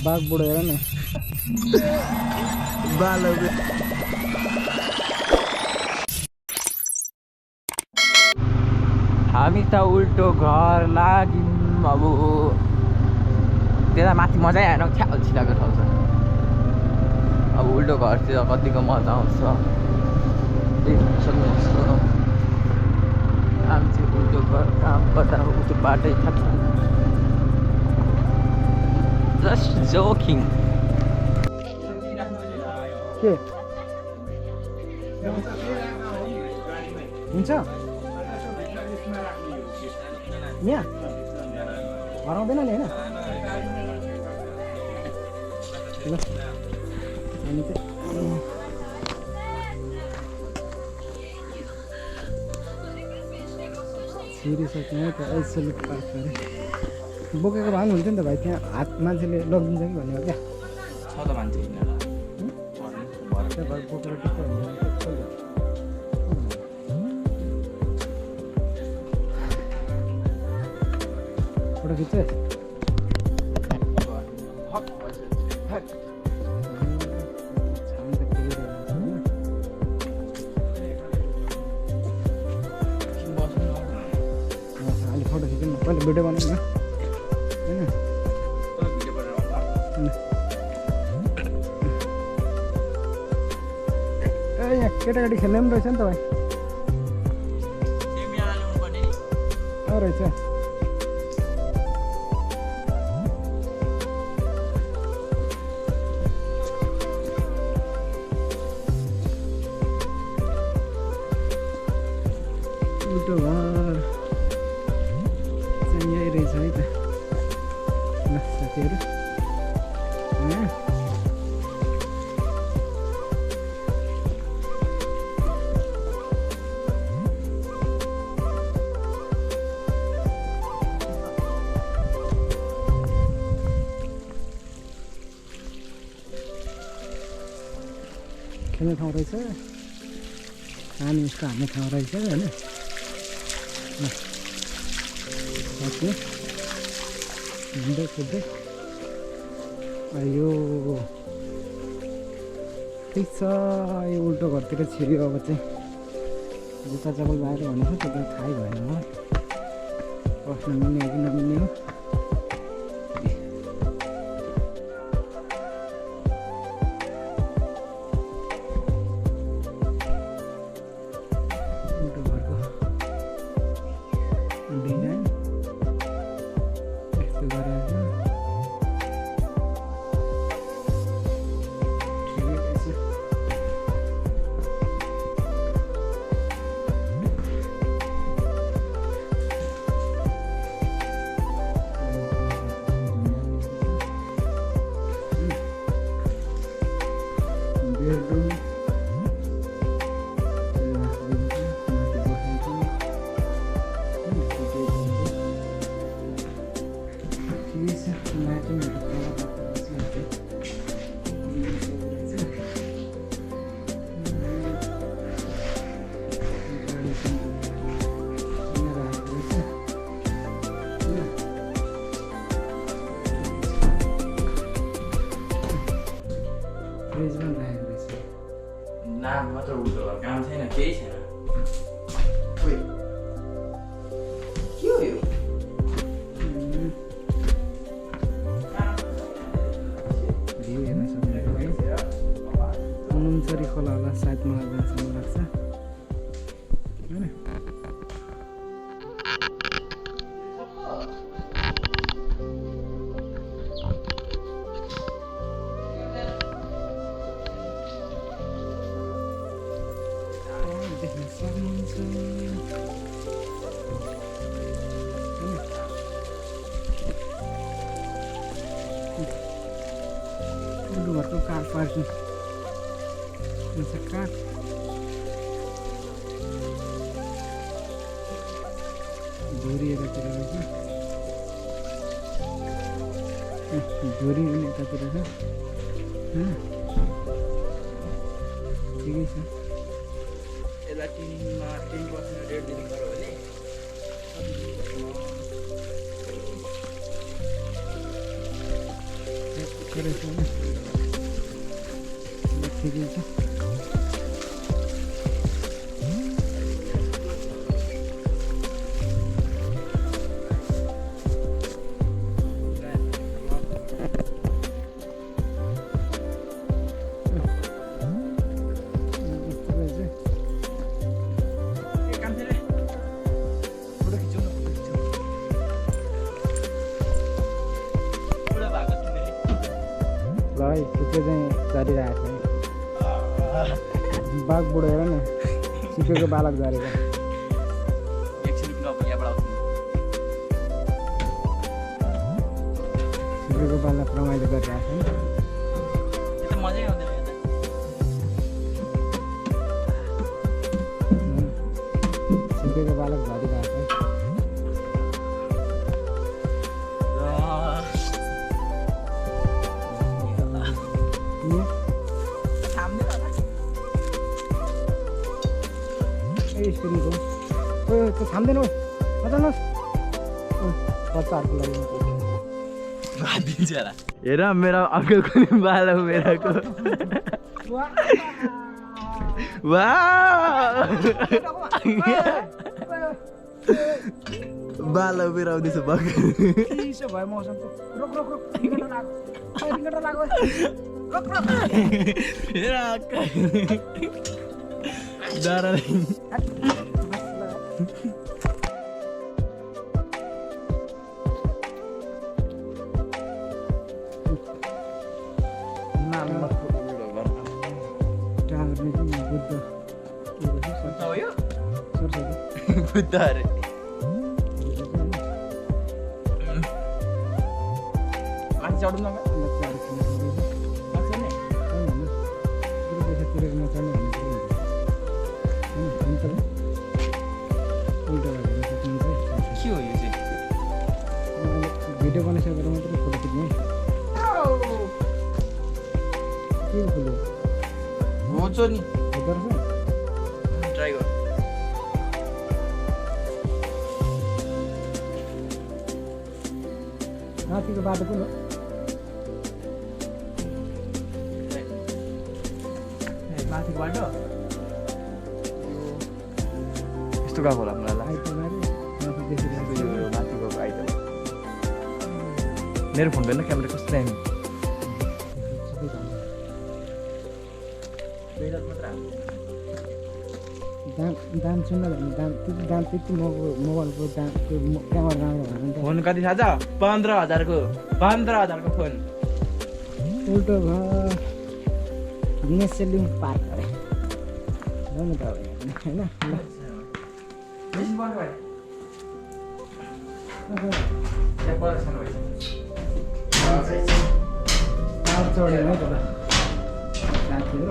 बाघ बुढो हेर न हामी त उल्टो घर लाग्यौँ अब त्यता माथि मजै आएन छ्याउ छिलाको ठाउँ छ अब उल्टो घरतिर कतिको मजा आउँछ सक्नुहुन्छ हामी चाहिँ उल्टो घर काम गर्दा उल्टो बाटै थाहा छ जस्ट जोकिङ के हुन्छ यहाँ हराउँदैन नि होइन ल हामी चाहिँ छिरिसक्यौँ त यसरी पार्क गरे बोकेको भए पनि हुन्थ्यो नि त भाइ त्यहाँ हात मान्छेले लगिदिन्छ कि भन्ने हो क्या छ त मान्छे त्यहाँ भयो बोकेर टिप्छ फोटो खिच्छ अहिले फोटो खिच्नु न पहिला भिडियो बनाउनु न होइन यहाँ केटाकेटी खेल्ने पनि रहेछ नि त भाइ रहेछ उल्टो घर चाहिँ यही रहेछ है त ल साथीहरू खेल्ने ठाउँ रहेछ हामी उसको हान्ने ठाउँ रहेछ होइन हिँड्दै कुद्दै यो ठिक छ यो उल्टो घरतिर छिर्यो अब चाहिँ जुत्ता चप्पल बाहिर भनेको त्यो त थाहै भएन हो बस्न मिल्ने हो कि नमिल्ने हो नाम मात्र उल्टो घर काम छैन केही छैन के हो यो भ्यू हेर्न सक्नुहुन्छ अनुमचरी खोला होला सायद मलाई जहाँसम्म लाग्छ होइन देख्न सक्नुहुन्छ घरको कार पार्किङ कार झोरी यतातिर रहेछ झोरी पनि यतातिर छ ठिकै छ यसलाई 10% रेट दिनु पर्यो भने ठिकै छ त्यो चाहिँ चलिरहेको छ बाघ बुढो हेर न सिकेको बालक झरेको सिकेको बालक रमाइलो गरिरहेको छ सिकेको बालक झरिरहेको छ त्यो थाम्दैन बचाउनुहोस् बच्चाहरूको लागि हेर मेरो अङ्कलको नि बाल मेराको बाल उभिराउँदैछ भर्खर भयो मौसम बुद्ध अरे माथि चढौँ न के हो यो चाहिँ भिडियो बनाइसकेर मात्रै फोटो खिच्ने के खोल्यो हुन्छ नि ट्राई गर माथिको बाटो कुन हो माथिको बाटो यस्तो गएको होला मलाई माथिको आइटम मेरो फोनको होइन क्यामेरा कस्तो दामी दाम सुन्न भने दाम त्यति मोबाइलको दाम त्यो क्यामेरा राम्रो भएन फोन कति थाहा छ 15,000को 15,000को फोन उल्टो भयो दिनेश सेलिङ पार्क अरे ल त होइन चढेन है त साथीहरू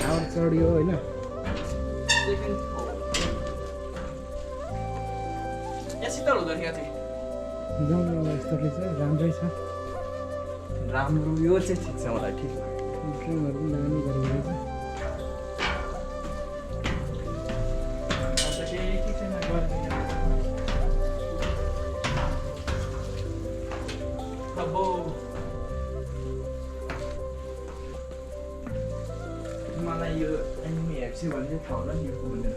टावर चढ्यो होइन यस्तो रहेछ राम्रै छ राम्रो यो चाहिँ ठिक छ मलाई ठिक ट्रेनहरू पनि दामी गरेको रहेछ मलाई यो एनिमी हेप्सी भन्ने चाहिँ थाहा होला नि यो भन्दैन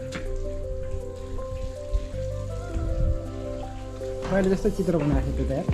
मैले जस्तो चित्र बनाएको थियो त यार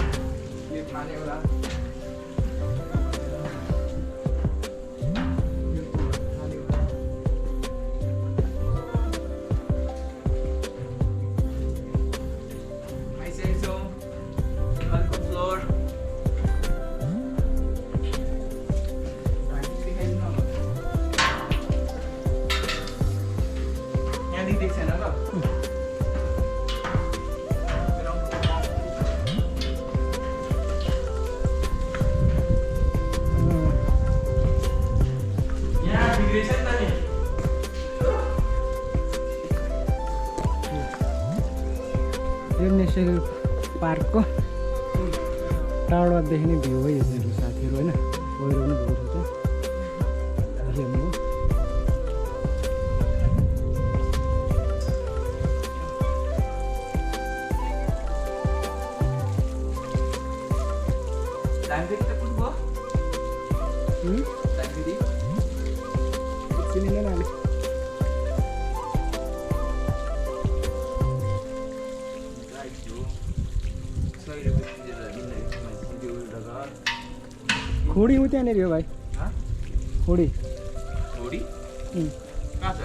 यो नेसनल पार्कको टाढोबाट देख्ने भ्यू हो यो चाहिँ साथीहरू होइन पहिरो पनि भएको छ हेर्नु दाङफेदी त कुन भयो दाङफेदी चिनिँदैन अहिले खोडी उ त्यहाँनिर हो भाइ खोडी छोडी उम्, कहाँ छ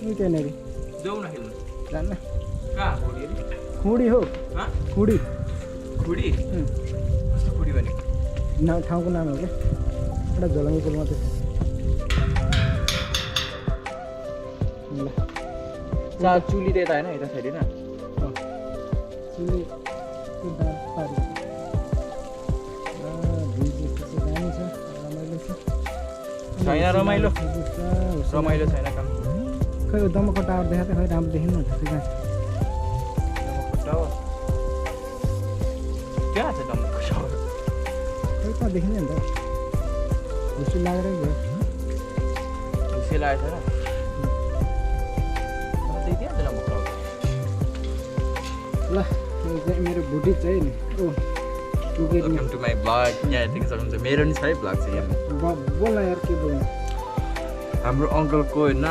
उ त्यहाँनिर जाउँ न खेल्नु जान्न कहाँ खोडी अरे खोडी हो हाँ खोडी खुडी उम्, कस्तो खुडी भने ठाउँको नाम हो क्या एउटा झोलङ्गी पुल मात्रै ल चुली त यता होइन यता साइड होइन चिनी त्यो दाँत पारि भ्यू चाहिँ दामी छ रमाइलो छ छैन रमाइलो रमाइलो छैन काम खै दमको टावर देखा त खै राम्रो देखिनु हुन्छ त्यो कहाँ कहाँ छ डम्बुको टावर खै कहाँ देखिँदैन नि त हुस्टु लागेर गयो हुसे लागेको छैन देखिहाल्छ डम्बुको टावर ल यो चाहिँ मेरो भुटी चाहिँ नि ओ पुगेर वेलकम टु माई ब्लग यहाँ हेर्नु सक्नुहुन्छ मेरो नि छ है ब्लग चाहिँ यहाँ बोल्न यार के बोल्नु हाम्रो अङ्कलको होइन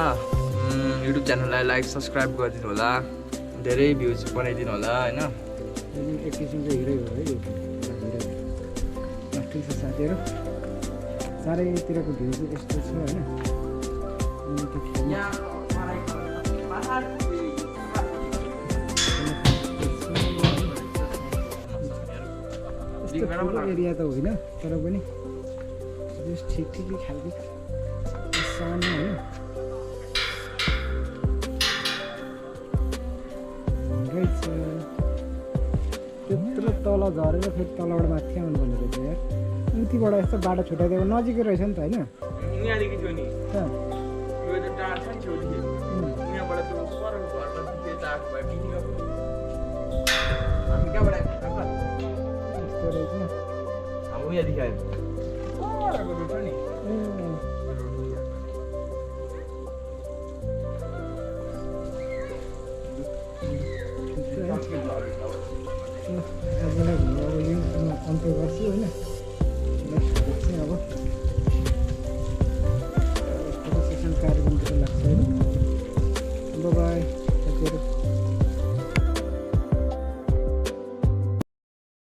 युट्युब च्यानललाई लाइक सब्सक्राइब गरिदिनु होला धेरै भ्युज बनाइदिनु होला होइन एक किसिमको हिरो हो है यो हिरो ठिक छ साथीहरू चारैतिरको भ्यू चाहिँ यस्तो छ होइन अनि त्यो यस्तो ठुलो एरिया त होइन तर पनि जस्ट ठिक ठिकै खालको सानो होइन रहेछ त्यत्रो तल झरेर फेरि तलबाट माथि आउनु पर्ने रहेछ यार उतिबाट यस्तो बाटो छुट्याइदिएको नजिकै रहेछ नि त होइन यहाँदेखि थियो नि कहाँ? यो त टाढा छ नि छेउदेखि यहाँबाट त्यो परको घरमा त्यो टाढो भयो बिनियो हामी कहाँबाट आइपुग्छ यस्तो रहेछ हाम्रो यहाँदेखि आयो परको रोड छ नि आजलाई अब यो अन्त्य गर्छु होइन